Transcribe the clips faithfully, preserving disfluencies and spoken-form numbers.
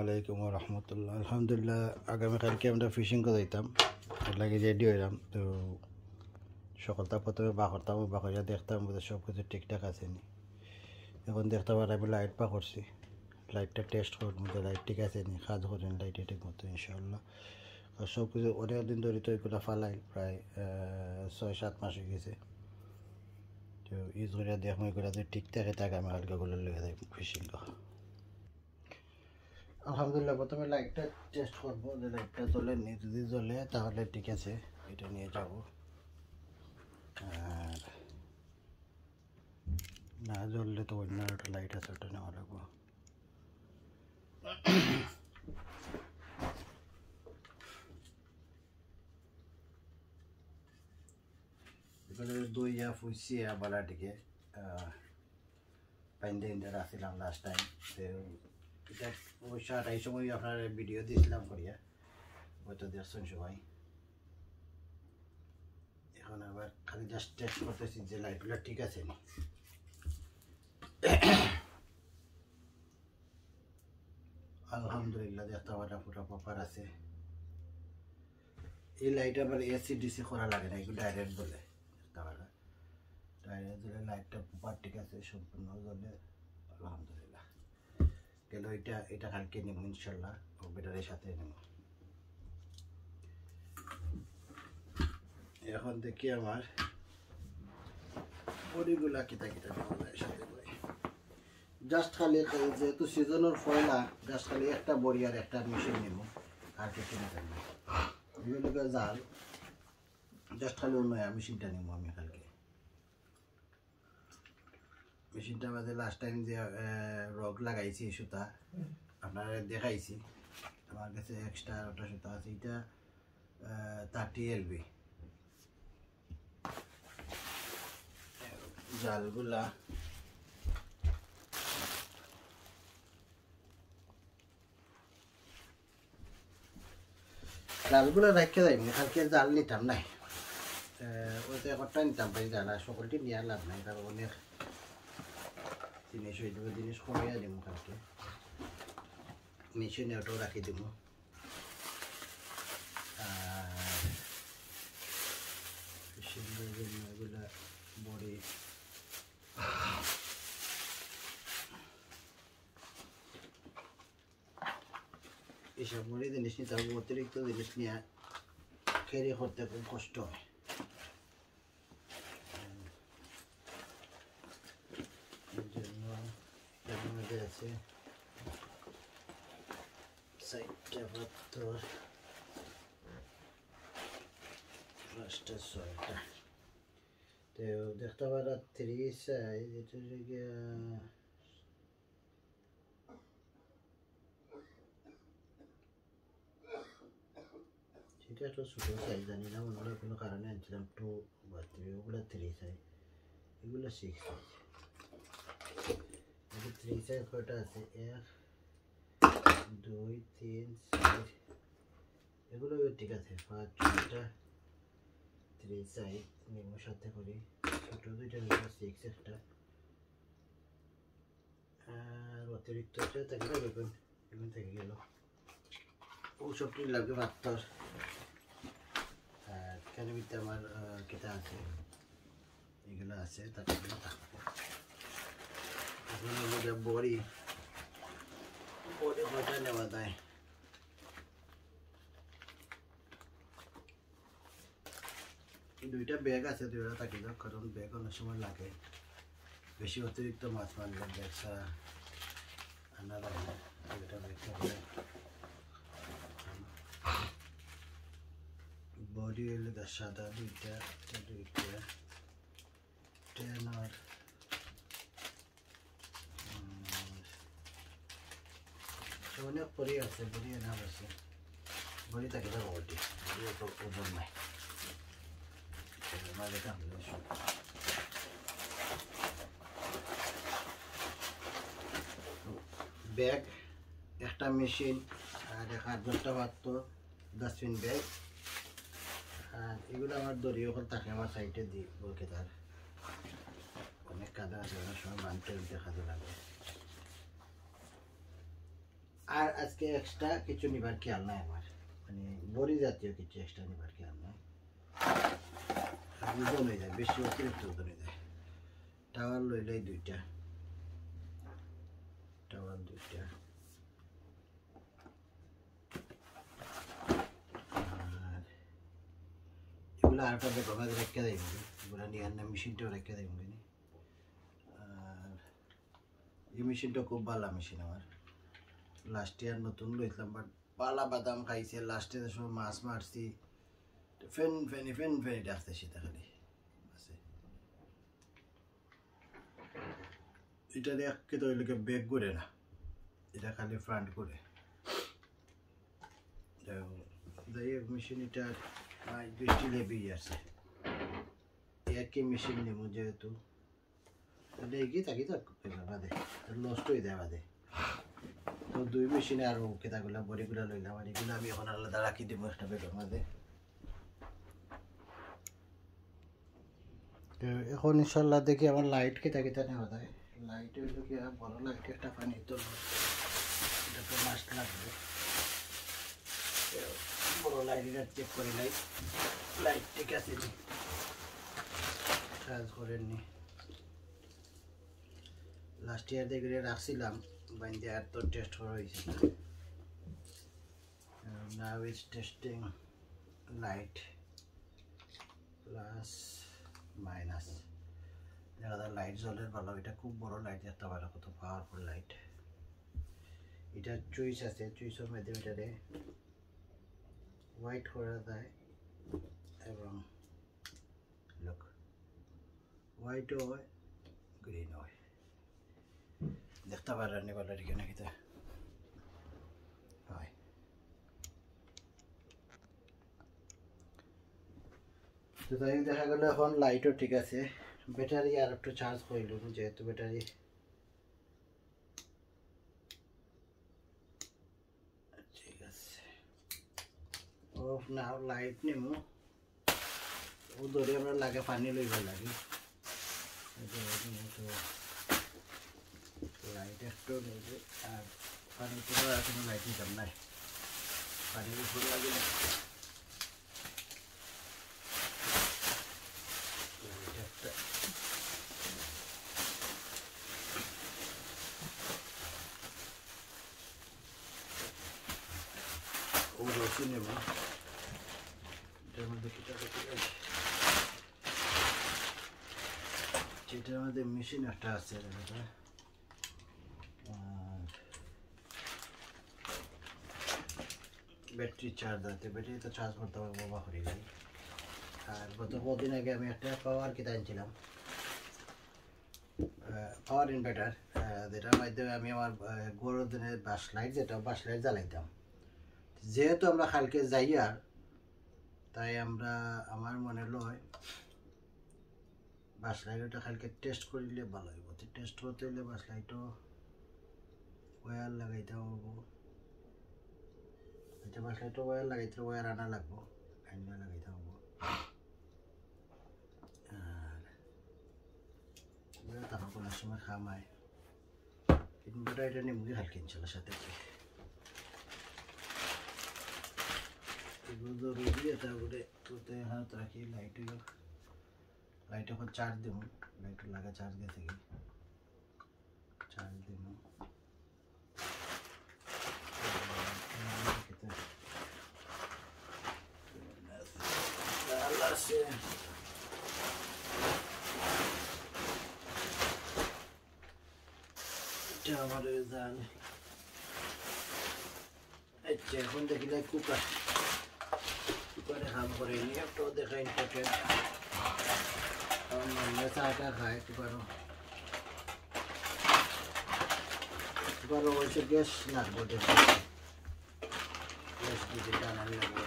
আলাইকুম ওয়া রাহমাতুল্লাহ। আলহামদুলিল্লাহ, আগামীকালকে আমরা ফিশিং করি যাইতাম, এর লাগি রেডি অইলাম। তো সকলতা প্রথমে বার করতাম, বার করিয়া দেখতাম বোধহয় সব কিছু ঠিকঠাক আছে নি। এখন দেখতা পাররা আমি লাইট বার করছি, লাইটটা টেস্ট করমু যে লাইট ঠিক আছে নি, কাজ করে নি লাইটে ঠিক মতো ইনশাআল্লাহ। আর সব কিছু অনেক দিন ধরি তো এগুলা ফালাই, প্রায়, আহ, ছয় সাত মাস অই গেছে। তো ইউজ করিয়া দেখমু এগুলা যদি ঠিক থাকে, তে আগামীকালকে ওগুলা লইয়া যাইমু ফিশিং। আলহামদুলিল্লাহ, প্রথমে লাইটটা টেস্ট করবো যে লাইটটা জ্বলে নি, যদি জ্বলে তাহলে ঠিক আছে, এটা নিয়ে যাব। আর না জ্বললে তো অন্য একটা লাইট আছে, ওটা নেওয়া লাগবো। এগুলো ধইয়া ফুইছিয়া বালাটিকে, আহ, বাইন্দা ইন্দা রাখছিলাম লাস্ট টাইম। তো এটা অবশ্য আড়াই সময় আপনার ভিডিও দিছিলাম করিয়া, হয়তো দেখছেন সবাই। এখন আবার খালি জাস্ট টেস্ট করতেছি যে লাইটগুলো ঠিক আছে নি। আলহামদুলিল্লাহ, দেখতে পারা পুরো প্রপার আছে। এই লাইট আবার এসি ডিসি করা লাগে না, একটু ডাইরেক্ট জ্বলে। দেখতে পারা ডাইরেক্ট জ্বলে, লাইটটা প্রপার ঠিক আছে, সম্পূর্ণ জ্বলে। আলহামদুলিল্লাহ। গেল এটা, এটা কালকে নিব ইনশাল্লাহ, ও ব্যাটারির সাথে নিব। এখন দেখি আমার বডিগুলা কিতা কিতা নেওয়া যায় সাথে করে। জাস্ট খালি এই যেহেতু সিজনের পয়লা, জাস্ট খালি একটা বডি আর একটা মেশিন নিব, আর কিছু নিতে না। এগুলো জাল, জাস্ট খালি অন্য মেশিনটা নিব আমি কালকে। মেশিনটার মাঝে লাস্ট টাইম যে, আহ, রগ লাগাইছি সুতা, আপনারা দেখাইছি। আমার কাছে এক্সট্রা ওটা সুতা আছে, এটা, আহ, থার্টি এলবি। জালগুলা জালগুলো রাখিয়া যাইনি, কালকে জাল নিতাম নাই। আহ, ওই তো একটা নিতাম পারি জাল, আর সকলটি নিয়ে লাভ নাই, কারণ অনেক জিনিস হয়ে যাবে, জিনিস কমাইয়া দিব কালকে। মেশিনে ওটাও রাখি দিব। আর মেশিনের জন্য এগুলা বড়ি। এইসব বড়ি জিনিস নিতে হবে, অতিরিক্ত জিনিস নিয়ে ক্যারি করতে খুব কষ্ট হয়। এই জন্য এর মধ্যে আছে চারটা পাথর, পাঁচটা, ছয়টা। তো দেখতে পারা থ্রি সাইজ, এটা হচ্ছে গিয়া, এটা একটা ছোট সাইজ, জানি না, মনে হয় কোনো কারণে আনছিলাম টু বা থ্রি, ওগুলো থ্রি সাইজ, এগুলো সিক্স সাইজ। এটা থ্রি সাইজ কয়টা আছে? এক, দুই, তিন, চার, এগুলো ঠিক আছে। পাঁচ, ছয়টা থ্রি সাইজ নিব সাথে করি, ছোট দুইটা নিব, সিক্স একটা। আর অতিরিক্ত আছে, থাকলে বেগুন, বেগুন থেকে গেল। ঔষধটি লাগে পাথর। আর এখানে ভিতরে আমার, আহ, কিতা আছে, এগুলো আছে, তারপরে থাকবে। এখন হলো গিয়ে বড়ি, বড়ি কয়টা নেওয়া যায়? দুইটা ব্যাগ আছে, দুইটা থাকি যাও, কারণ ব্যাগ অনেক সময় লাগে, বেশি অতিরিক্ত মাছ মারলে ব্যাগ ছাড়া আনা লাগে না। দুইটা ব্যাগ থাকলে বডি হইলে দশ সাদা দুইটা, এটা দুইটা, টেন আর অনেক পরি আছে, বড়ি এনাফ আছে। বড়ি থাকে, যাবো বড়ি। বড়ি অত ওজন নাই। আমার এটা হলো সব। ব্যাগ, একটা মেশিন, আর এক আট দশটা পাত্র, ডাস্টবিন ব্যাগ। আর এগুলো আমার দড়ি ওখানে থাকে, আমার সাইডে দিই, বলকে তার অনেক কাদা আছে, অনেক সময় বানতে উঠতে কাদা লাগে। আর আজকে এক্সট্রা কিছু নিবার খেয়াল নাই আমার, মানে বড়ি জাতীয় কিছু এক্সট্রা নিবার খেয়াল নাই। আর ওজন হয়ে যায়, বেশি অতিরিক্ত ওজন হয়ে যায়। টাওয়াল লইলাই দুইটা, টাওয়াল দুইটা। আর এগুলো আরেকটা ব্যাগর মাঝে রেখে দেয়, এগুলো নিয়ে আনলে মেশিনটাও রেখে দেয়। আর এই মেশিনটা খুব ভালো মেশিন আমার, লাস্ট ইয়ার নতুন লইছিলাম, বাট বালা বাদাম খাইছে, লাস্টে যে সময় মাছ মারছি, ফেন ফেনি ফেন ফেনি ডাকছে সেটা খালি। আছে। এটা দিয়ে কিতা হইল কি, ব্যাক করে না, এটা খালি ফ্রন্ট করে। যাই হোক, মেশিন এটা প্রায় দুই কিলো বেশি আছে। একই মেশিন নেব যেহেতু, তাহলে এগিয়ে থাকি তো বাদে, নষ্ট হয়ে যায় বাদে। তো দুই মেশিনে আরো কিতাগুলা বড়িগুলা লইলাম, আর এগুলো আমি এখন আলাদা রাখি দিব একটা ব্যাগর মাঝে। তো এখন ইনশাল্লাহ দেখি আমার লাইট কিতা কিতা নেওয়া যায়। লাইট হইল কি, আর বড় লাইট একটা পানি তো, এটা তো মাস্ট লাগবে। তো বড় লাইট এটা চেক করি, লাইট, লাইট ঠিক আছে নি, চার্জ করেননি। লাস্ট ইয়ার দেখে রাখছিলাম, বাইন্দে আর তো টেস্ট করা হয়েছে না। Now is testing light plus minus। দেখা যায় লাইট জ্বলের ভালো, এটা খুব বড় লাইট, দেখতে পারো কত পাওয়ারফুল লাইট। এটা চুইচ আছে, চুইচের মাধ্যমে এটারে হোয়াইট করা যায় এবং লুক, হোয়াইটও হয়, গ্রিন হয়। দেখতে পারেন নি বলে এখানে কিতা হয়। তো যাই হোক, দেখা গেল এখন লাইটও ঠিক আছে, ব্যাটারি আর একটু চার্জ হইল, যেহেতু ব্যাটারি ঠিক আছে। ও না, লাইট নিমু, ও ধরে আমরা লাগে পানি লইবার লাগে। এই যে, এই যে, এই যে, লাইট একটু নেই যে, আর পানি তো আর কোনো লাইট নিতাম নাই, পানির উপর লাগে না। লাইট একটা। ও রশি নেব, এটার মধ্যে কিতা কিতা আছে? যেটার মধ্যে মেশিন একটা আছে, দেখা যায়। আর ব্যাটারি চার্জ আছে, ব্যাটারি তো চার্জ করতে পারবো, বাবা করে গেল। আর গত কদিন আগে আমি একটা পাওয়ার কিতা আনছিলাম, পাওয়ার ইনভার্টার, যেটার মাধ্যমে আমি আমার, আহ, গরুর দিনে বাস লাইট, যেটা বাস লাইট জ্বালাইতাম। যেহেতু আমরা কালকে যাইয়ার, তাই আমরা, আমার মনে লয় বাস লাইট ওটা কালকে টেস্ট করিলে ভালো হইব। তো টেস্ট করতে হইলে বাস লাইটও ওয়্যার লাগাইতে হইব। এটা বাস লাইটও ওয়্যার লাগাইতে, ওয়্যার আনা লাগবো, আনিয়া লাগাইতে হইব। আর এগুলো তখন কোনো সময় কাম আয়। ইনভার্টার এটা নিমুগি কালকে ইনশাল্লাহ সাথে করে। এগুলো জরুরি, এটা করে তো এখানে তো রাখি, লাইট হইল। লাইট এখন চার্জ দিব, লাইট লাগা চার্জ গেছে কি? চার্জ দিব। এটা আমার ওই জাল। আচ্ছা, এখন দেখি না কুকার। কুকারে কাম করে নি, একটু দেখা ইম্পর্টেন্ট। কারণ আমরা চা টা খাই কুকারও। কুকারও অবশ্য গ্যাস লাগবো দেখি। গ্যাস দিতে টানানি লাগবো।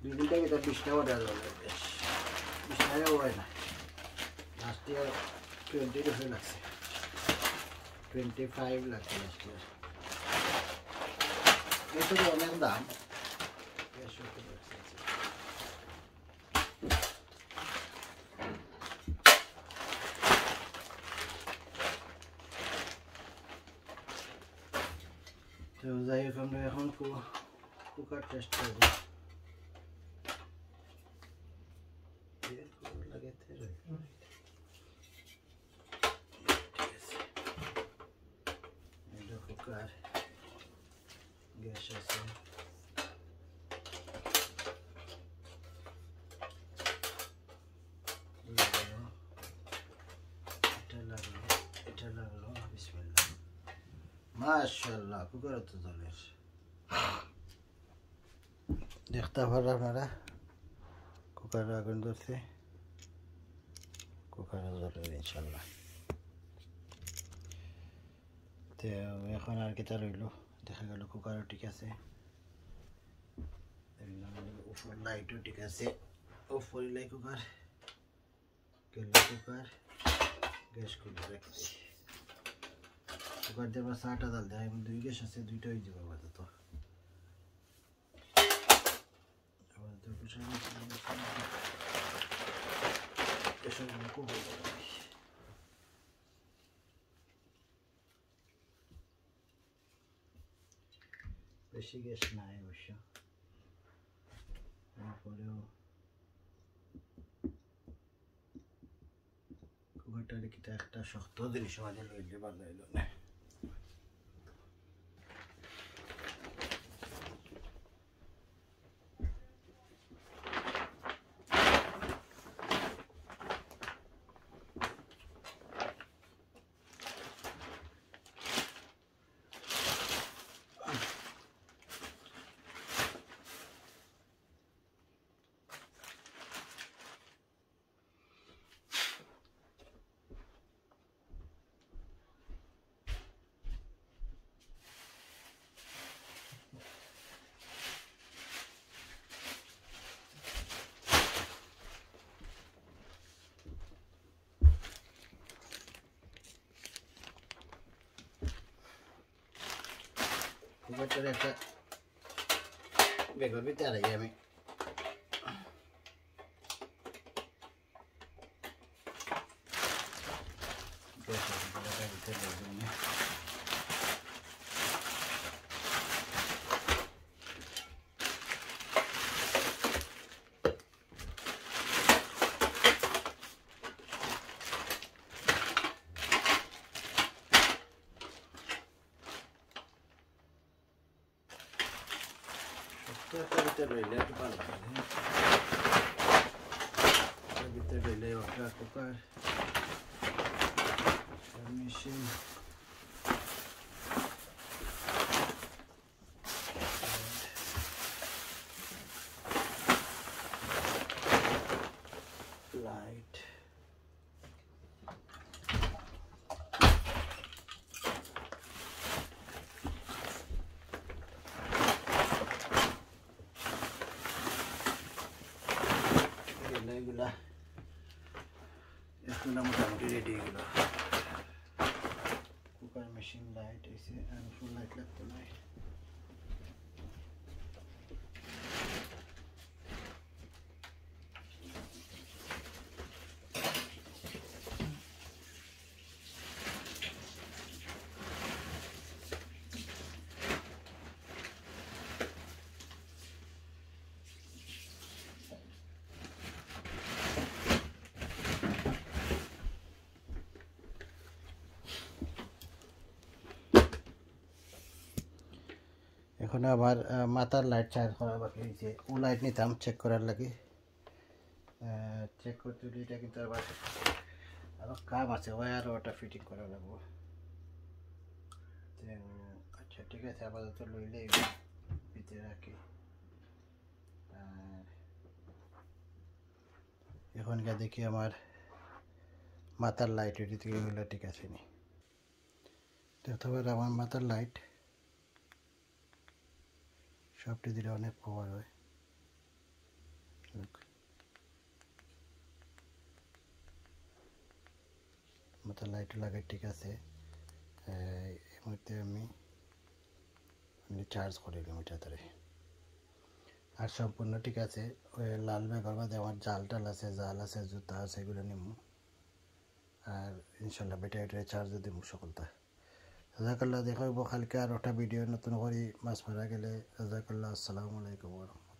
দুই দিন থেকে তো বিশটা অর্ডার হলো গ্যাস। বিশটাও হয় না। লাস্ট ইয়ার টোয়েন্টি লাগছে। টোয়েন্টি ফাইভ লাগছে লাস্ট ইয়ার। এসব অনেক দাম। এসব তো লাগছে। তো যাই হোক, আমরা এখন কু-, কুকার টেস্ট করব। এর কুকার লাগাইতে রইল। ঠিক আছে। এটা কুকার, গ্যাস আছে। এই গেল। এটা লাগলো, এটা লাগলো। বিসমিল্লাহ। মাশাআল্লাহ, কুকারও তো জ্বলের। দেখতা পাররা আপনারা, কুকারো আগুন ধরছে, কুকারও জ্বলের ইনশাআল্লাহ। তো এখন আর কিতা রইল, দেখা গেল কুকারও ঠিক আছে, উপর লাইটও ঠিক আছে, অফ করিলাই কুকার। গেল কুকার, গ্যাস খুলে রাখছি। কুকার দিয়ে আবার চারটা জাল দেয়, এখন দুই গ্যাস আছে, দুইটা হয়ে যাবে আপাতত। আপাতত বসাই দিচ্ছি। এসব কুকার। বেশি গ্যাস নাই অবশ্য, তারপরেও কুকারটারে কিতা একটা শক্ত জিনিস মাঝে লইলে ভালা অইলো না। কুকারটারে একটা ব্যাগর ভিতরে আড়াই আমি। শক্ত একটা ভিতরে রইলে একটু ভালা লাগে। এর ভিতরে রইলে একটা কুকার, মেশিন। লাইট। এগুলা, এগুলা মোটামুটি রেডি এগুলা। কুকার মেশিন, লাইট, এসি, আর ফুল লাইট লাগতো না। এখন আমার, আহ, মাথার লাইট চার্জ করা বাকি রইছে, ও লাইট নিতাম চেক করার লাগি। আহ, চেক করতে হলে এটা কিন্তু আবার, আবার কাম আছে, ওয়্যার ওটা ফিটিং করা লাগবো। তো, আচ্ছা, ঠিক আছে, আপাতত লইলে ভিতরে রাখি। আর এখন গিয়া দেখি আমার মাথার লাইট এটি থেকে এগুলো ঠিক আছে নি। দেখতে পারো আমার মাথার লাইট সবটি দিলে অনেক পাওয়ার হয়। Look। মাথার লাইট লাগে ঠিক আছে। এই, এই মুহূর্তে আমি চার্জ করে নিলাম এটা ধরে। আর সম্পূর্ণ ঠিক আছে। ওই লাল ব্যাগর মধ্যে আমার জাল টাল আছে, জাল আছে, জুতা আছে, এগুলো নিমু। আর ইনশাল্লাহ ব্যাটারি ট্যাটারি চার্জ দিমু সকলটা। জাজাকাল্লাহ। দেখা অইবো কালকে আর একটা ভিডিও নতুন করি মাছ মারা গেলে। জাজাকাল্লাহ। আসসালামু আলাইকুম ওয়া রাহমাতুল্লাহ।